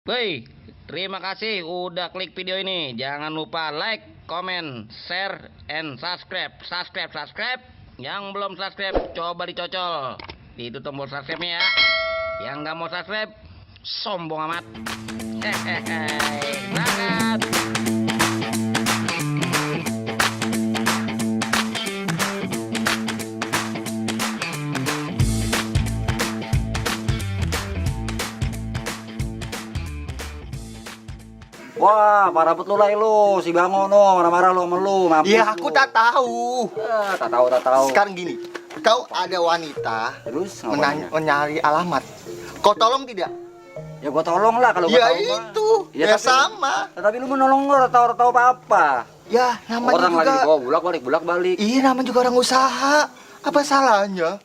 Woi, terima kasih udah klik video ini. Jangan lupa like, comment, share, and subscribe. Subscribe. Yang belum subscribe, coba dicocol. Itu tombol subscribe-nya ya. Yang nggak mau subscribe, sombong amat. Hehehe, berangkat. Wah, parah betul lah lu, si Bango no, marah-marah lu sama lu, mampus Iya, lu. aku tak tahu. Tak tahu. Sekarang gini, kau ada wanita Terus ngapain? mencari alamat. Kau tolong tidak? Ya gua tolong lah kalau gua Ya tahu mah. itu, Ya, ya tapi- sama. Tapi lu menolong gua tahu apa-apa. Ya, namanya Orang juga. lagi bawa bolak-balik. Iya, namanya juga orang usaha. Apa salahnya?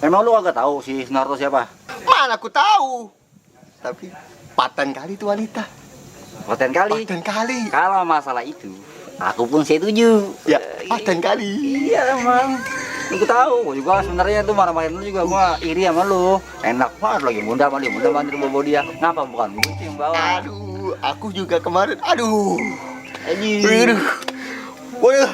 Emang lu agak tahu si Narto siapa? Mana aku tahu. Tapi paten kali itu wanita. Paten kali. Paten kali. Kalau masalah itu, aku pun setuju. Ya, paten kali. Iya emang. Lu tahu, gua juga sebenarnya tuh marah-marahin lu juga gua iri sama lu. Enak banget lagi muda banget bawa dia. Ngapa bukan gua sih yang bawa? Aduh, aku juga kemarin. Aduh. Aji. Aduh. Waduh.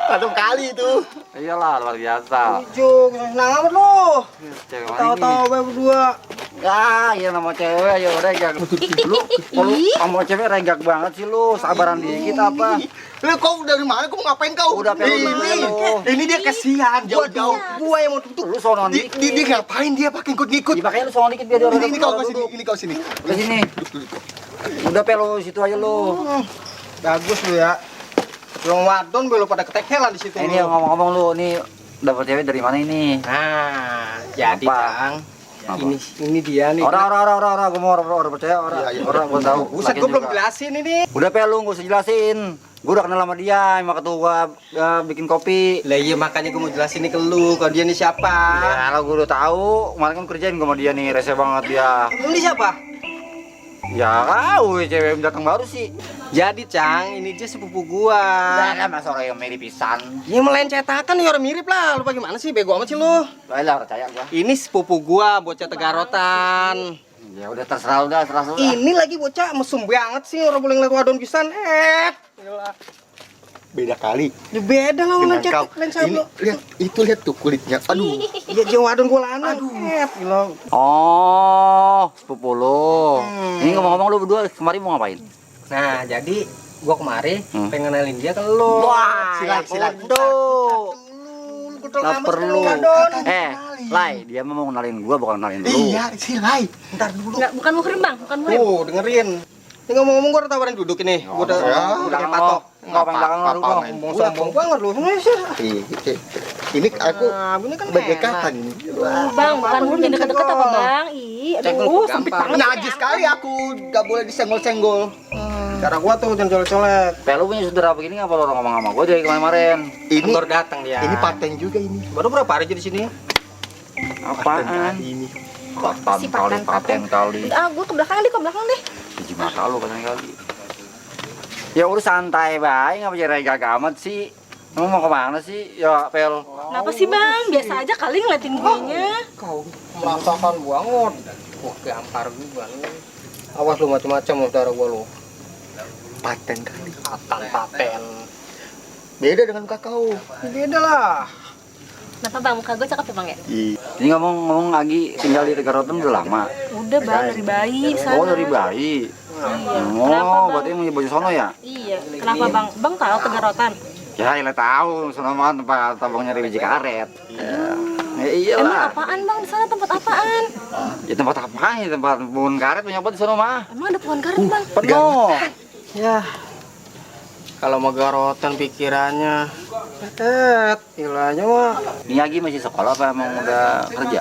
Satu kali itu. Iyalah luar biasa. Jung, senang amat lo. Cewek mana Tahu-tahu ini? bae berdua. Ya, iya nama cewek ya udah regak. Lu sama cewek regak banget sih lu. Sabaran dikit apa? Lu kau dari mana? Kau ngapain kau? Udah, Pel, ini dia kasihan jauh-jauh. Gua yang mau tutup. Lu sono Dia, dikit. dia ngapain dia pakai ikut-ikut? Dipakainya lu sono dikit biar dia orang Ini kau ke sini, ini kau sini. Ke sini. Udah pel lu situ aja lu. Bagus lu ya. Yang wadon belum pada ketekelan di situ. Ini yang ngomong-ngomong lu nih dapat cewek dari mana ini? Nah, jadi Apa? Cang. Apa? Ini dia nih. Orang, gua mau orang percaya orang. Iya, iya. Orang gua tahu. Buset, Lakian gua belum juga. jelasin ini. Udah pel lu gua usah jelasin. Gua udah kenal sama dia, emang ketua gua bikin kopi. Lah iya makanya gua mau jelasin ini ke lu, kalau dia ini siapa? Ya, kalau gua udah tahu, kemarin kan kerjain gua sama dia nih, rese banget dia. Lu ini siapa? Ya kau cewek datang baru sih. Jadi Cang, ini dia sepupu gua. Lah masa orang yang mirip pisan. Ya melencetakan ya orang mirip lah. Lu bagaimana sih? Bego amat sih lu. Lah percaya gua. Ini sepupu gua, bocah Tegarotan. Ya udah terserah lu. Ini lagi bocah mesum banget sih, orang boleh ngeliat wadon pisan. Gila. Beda kali. Ya beda lah Dengan lencetak kau. lensa Ini, lu. Lihat tuh kulitnya. Aduh. Ya dia wadon gua lanang. Aduh. Gila. Oh, sepupu lu. Hmm. Ini ngomong-ngomong lu berdua kemarin mau ngapain? Nah, jadi gua kemari pengen kenalin dia ke lu. Wah, silat. Tuh. Nggak perlu. Lai, dia mau kenalin gua bukan kenalin lu. Iya, silai. Ntar dulu. Enggak, bukan muhrim bang, bukan muhrim. Oh, dengerin. Ini ngomong-ngomong gua udah tawarin duduk ini. Gua udah pakai patok. Ngapain belakang lu gua? Sombong banget lu. Ini aku ini kan berdekatan ini. Bang, bukan muhrim yang deket-deket apa bang? Ih, aduh, sempit banget. Najis sekali aku, gak boleh disenggol-senggol. Cara gua tuh jangan colek-colek. Pel lu punya saudara begini ngapa lu orang ngomong sama gua dari kemarin? Ini Baru datang dia. Ini paten juga ini. Baru berapa hari aja di sini? Apaan? Ini. Si paten. Paten kali. Ah, gua ke belakang deh, ke belakang deh. Biji mata lu paten kali. Ya udah santai bae, ngapa jadi gak amat sih? Kamu mau kemana sih? Ya, Pel. Kenapa sih bang? Biasa aja kali ngeliatin gue nya. Kau merasakan banget. Wah, gampar gua nih. Awas lu macam-macam lu saudara gua lu. Paten kali. Paten. Beda dengan kakao. Beda lah. Kenapa bang? Muka gue cakep ya bang ya? Ini ngomong-ngomong lagi tinggal di Tegarotan udah lama. Udah bang, dari bayi sana. Oh, dari bayi. Iya. Kenapa Oh, bang? berarti mau baju sono ya? Iya. Kenapa bang? Bang tahu Tegarotan? Ya, ilah tahu, sono mah tempat tabang nyari biji karet. Ya Emang iyalah. apaan bang? Di sana tempat apaan? Ya tempat apa ya? Tempat pohon karet punya apa di sono mah? Emang ada pohon karet bang? Penuh. Ya. Kalau mau garotan pikirannya. Ilahnya mah. Ini lagi masih sekolah apa emang udah kerja?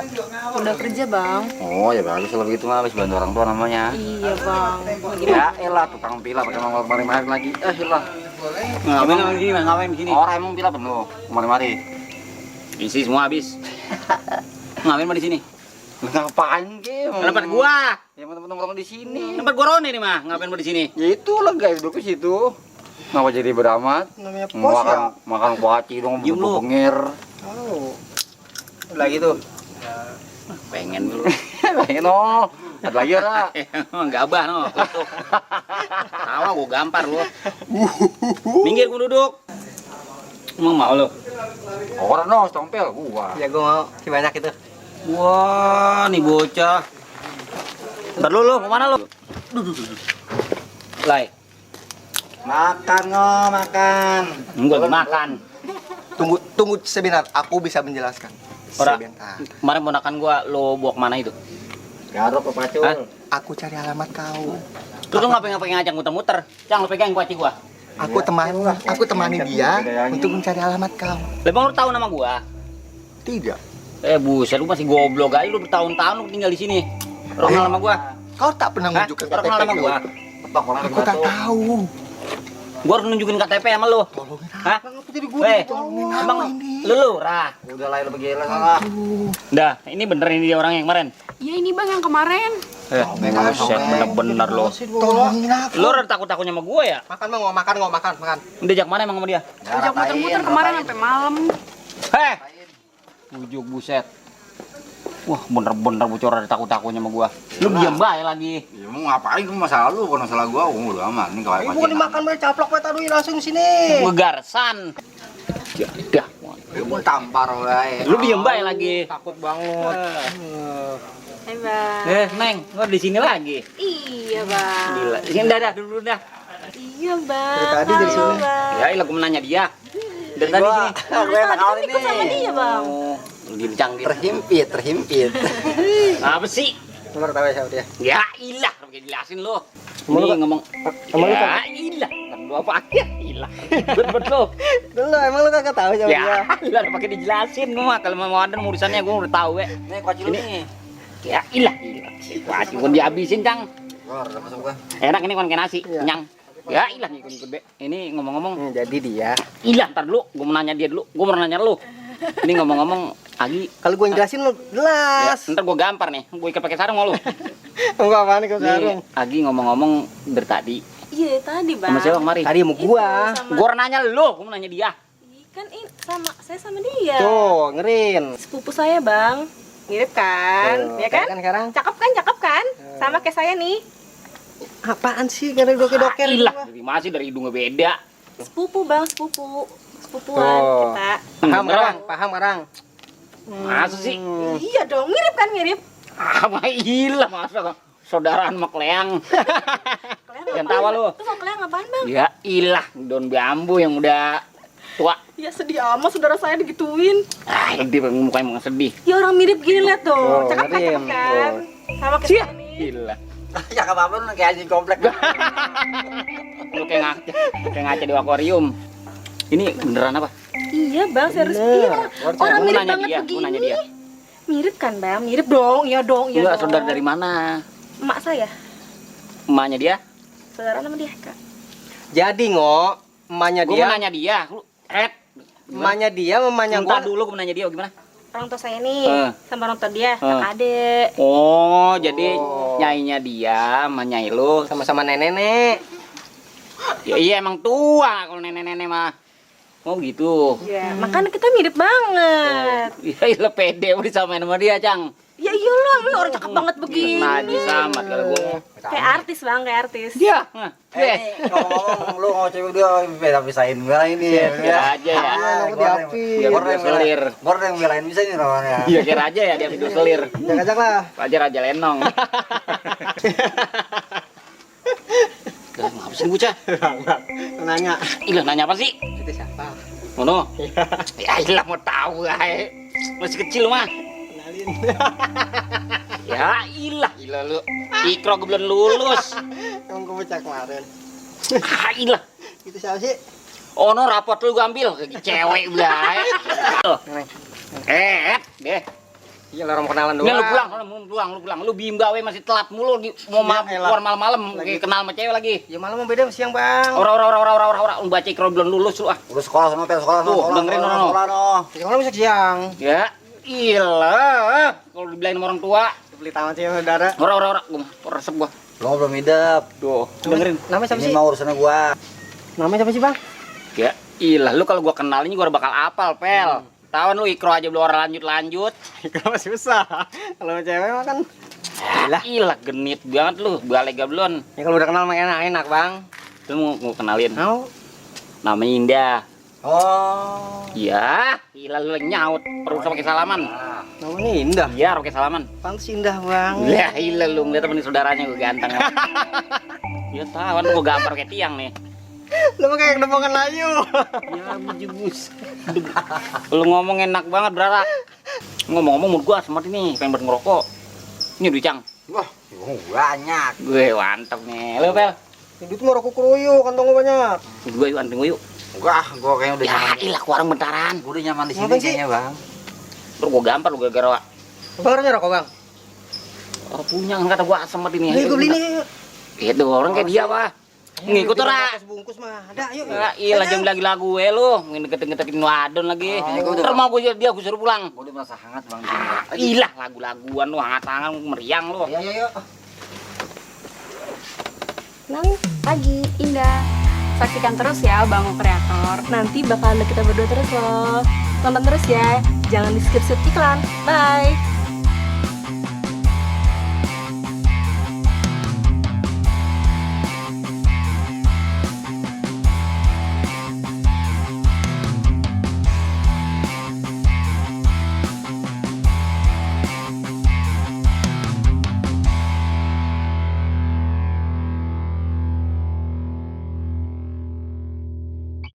Udah kerja bang. Oh, ya bagus kalau begitu mah habis bantu orang tua namanya. Iya bang. Ya elah tukang pila pakai mau kemarin lagi. Elah. Ngapain di sini? Orang emang pila penuh kemarin-mari. Isi semua habis. Ngapain mah di sini? Ngapain ke? Tempat gua. Ya teman-teman di sini. Tempat gua Rone nih mah. Ngapain mah di sini? Ya itulah guys, duduk di situ. Ngapa jadi beramat? Namanya pos Makan ya. makan kuaci dong, Diem lu. bengir. Tahu. Lagi tuh. Pengen dulu. no. Ada lagi ora? Gabah no. Tawa gua gampar lu. Minggir gua duduk. Emang mau lu? Orang no, tompel gua. Ya gua mau, si banyak itu. Wah, nih bocah. Ntar lu mau mana lu? Lai, Makan ngo, makan. gua lagi makan. Tunggu sebentar, aku bisa menjelaskan. Ora. Sebentar. Kemarin ponakan gua lo bawa kemana itu? Garuk ke pacul. Hah? Aku cari alamat kau. Terus lu ngapain ngajak muter-muter? Cang, lu pegang kuaci gua. Aku temani dia untuk mencari alamat kau. Lah bang, lu tahu nama gua? Tidak. Buset, lu masih goblok aja, lu bertahun-tahun lu tinggal di sini. Lu kenal nama gua? Kau tak pernah Hah? menunjukkan Lu kenal nama gua? Ketok orang Aku tak tahu. Gua harus nunjukin KTP sama lu. Tolongin Hah? aku jadi gue. Tolongin Emang aku ini. lu Rah. Udah lah lu begini salah. Dah, ini bener ini dia orang yang kemarin. Ya ini bang yang kemarin. Buset, bener-bener lu. Tolongin aku. Lu udah takut-takutnya sama gua ya? Makan bang, mau makan. Diajak mana emang sama dia? Ajak muter-muter kemarin sampai malam. Heh. Bujuk buset. Wah, bener-bener bocor ada takut-takutnya sama gua. Lu diam bae lagi. Ya mau ngapain itu masalah lu, bukan masalah gua. Udah aman nih kalau Ibu dimakan bae caplok bae taruh langsung sini. Gua garsan. Ya dah. Lu pun tampar wae. Lu diam bae lagi. Takut banget. Hai bang. Neng, gua di sini lagi. Iya bang. Gila. Sini dah dulu dah. Iya bang. Dari tadi dari Halo, sini. Bang. Ya, ilah gua menanya dia. Dari tadi sini. Gue enak kali Ikut sama dia bang. Oh, gincang gitu. terhimpit. Apa sih? Nomor tahu siapa dia? Ya ilah, pakai jelasin lo. Emang Ini lu- ngomong. emang lu Ya ilah, kan lu apa aja ilah. Bet lo. Dulu emang lu kagak tahu siapa dia? Ya ilah, pakai dijelasin gua mah kalau mau ada urusannya gua udah tahu ya. Nih kuaci lu nih. Ya ilah. Wah, cuma dihabisin, Cang. Gua udah masuk gua. Enak ini kon kayak nasi, Iya. kenyang. Ya ilah nih ikut gede. Ini ngomong-ngomong, Jadi dia. ilah ntar dulu, gua mau nanya dia dulu. Gua mau nanya lu. Ini ngomong-ngomong, Agi, Kalau gue jelasin lu ya, jelas. ntar gua gampar nih. Gua ikat pakai sarung sama lu. Enggak apaan kau Nih, sarung. Agi ngomong-ngomong dari tadi. Iya tadi bang. Sama siapa kemari? Tadi mau gua. Sama. Gua nanya lu, gua mau nanya dia. Kan ini saya sama dia. Tuh, ngerin. Sepupu saya bang. Mirip kan? Tuh, Ya kan? sekarang. Cakep kan? Sama kayak saya nih. Apaan sih gara doker-doker Ilah, dari masih dari hidungnya beda. Sepupu bang, sepupuan Tuh. kita. Paham Beneran. orang, paham orang. Masa sih? Iya dong, mirip kan mirip. Ah, mah ilah masa saudaraan sama kleang. Kalian Jangan ngapain? tawa lu. Tuh mau kalian ngapain bang? Ya ilah, daun bambu yang udah tua. Ya sedih amat saudara saya digituin. Ah, yang dia mukanya mau sedih. Ya orang mirip gini lihat Tuh, dong. Cakep kan, ngerim. cakep kan? Sama kayak Cia, saya nih. ilah. Ya apa-apa lu kayak anjing komplek. Lu kayak ngaca di akuarium. Ini beneran apa? Iya bang, serius. Bener. Iya. Orang Gua mirip nanya banget dia, gua begini. nanya dia. Mirip kan bang? Mirip dong, iya dong, iya Enggak, dong. saudara dari mana? Emak saya, Emaknya dia? saudara sama dia kak. Jadi ngo, emaknya Gua dia, mau nanya dia. Lu emaknya dia, mamanya Tunggu gua. dulu, gua mau nanya dia gimana? Orang tua saya nih, sama orang tua dia, Eh. kakak adek. Oh, jadi Oh. nyainya dia sama nyai lu. Sama-sama nenek-nenek. Ya iya emang tua kalau nenek-nenek mah. Oh gitu. Ya, makanya kita mirip banget. Ya ilah pede udah disamain sama dia, Cang. Ya iyalah, lu orang cakep banget begini. Najis amat kalau gua. Kayak artis bang, kayak artis. Dia. Nah, Ngomong lu mau cewek dia beda-bisain gimana ini? kira aja ya. Aku diapi. Dia video selir. Gua yang belain bisa nih lawannya. Iya kira aja ya dia video selir. Ajak lah. Raja Raja Lenong. Dah ngapa sih bocah? Nanya. Ilah nanya apa sih? Itu siapa? Mono. Ya ilah mau tahu ae. Masih kecil mah. Kenalin. Ya ilah gila lu. Ikro gue belum lulus. Emang gue bocah kemarin. Ah ilah. Itu siapa sih? Oh no rapot lu gua ambil. Cewek udah. Deh. Iya lah orang kenalan Ini doang. lu pulang. Lu bimba we masih telat mulu mau elah. keluar malam-malam Lagi. kenal sama cewek lagi. Ya malam mau beda sama siang bang. Ora lu baca ikro belum lulus lu ah. Udah sekolah sono, pel sekolah sono. Tuh, dengerin sono. Sekolah no. Siang malam bisa siang. Ya ilah. Kalau dibilangin sama orang tua. Beli taman sih saudara. Ora gua resep gua. Lu belum hidup. Tuh, dengerin. Namanya siapa Ini sih? mau urusannya gua. Namanya siapa sih bang? Ya ilah lu kalau gua kenal ini gua bakal apal pel. Tawan lu ikro aja belum orang lanjut. Kalau masih susah. Kalau cewek mah kan Lah. Gila genit banget lu, balik gablon. Ya kalau udah kenal mah enak Bang. Lu mau kenalin? Mau? Namanya Indah. Oh. Iya, gila lu nyaut. Perlu pakai salaman. Namanya Indah. Iya, pakai salaman. Pantes indah Bang. Ya gila lu ngeliat temen saudaranya gue ganteng. Iya tahu kan gue gambar kayak tiang nih. Lu mah kayak demongan layu. Ya bejebus. Lu ngomong enak banget, Brara. Ngomong-ngomong menurut gua semat ini pengen buat ngerokok. Ini duit Cang. Wah, banyak. Gue mantep nih. Lu Pel. Itu mah rokok keruyu, kantong gua banyak. Gue yuk anting gue yuk. Wah, gua kayaknya udah nyaman. Ya ilah warung bentaran. Gua udah nyaman di sini Ngapain sih? kayaknya, Bang. Terus gue gampar lu gara-gara Barunya rokok Bang. orang punya kan kata gua semat ini. Nih gua beli nih. Itu orang kayak dia, Pak. Ngikut ora. Bungkus mah. Ada, yuk. Ya ilah jam lagi lagu lu, ngedeketin wadon lagi. Ntar mau gue dia gue suruh pulang. Gua udah merasa hangat, Bang, di sini. Ilah lagu-laguan lu hangat-hangat meriang lu. Ayo, yuk. Senang pagi, Indah. Saksikan terus ya Bang Kreator. Nanti bakal ada kita berdua terus loh. Tonton terus ya. Jangan di skip iklan. Bye.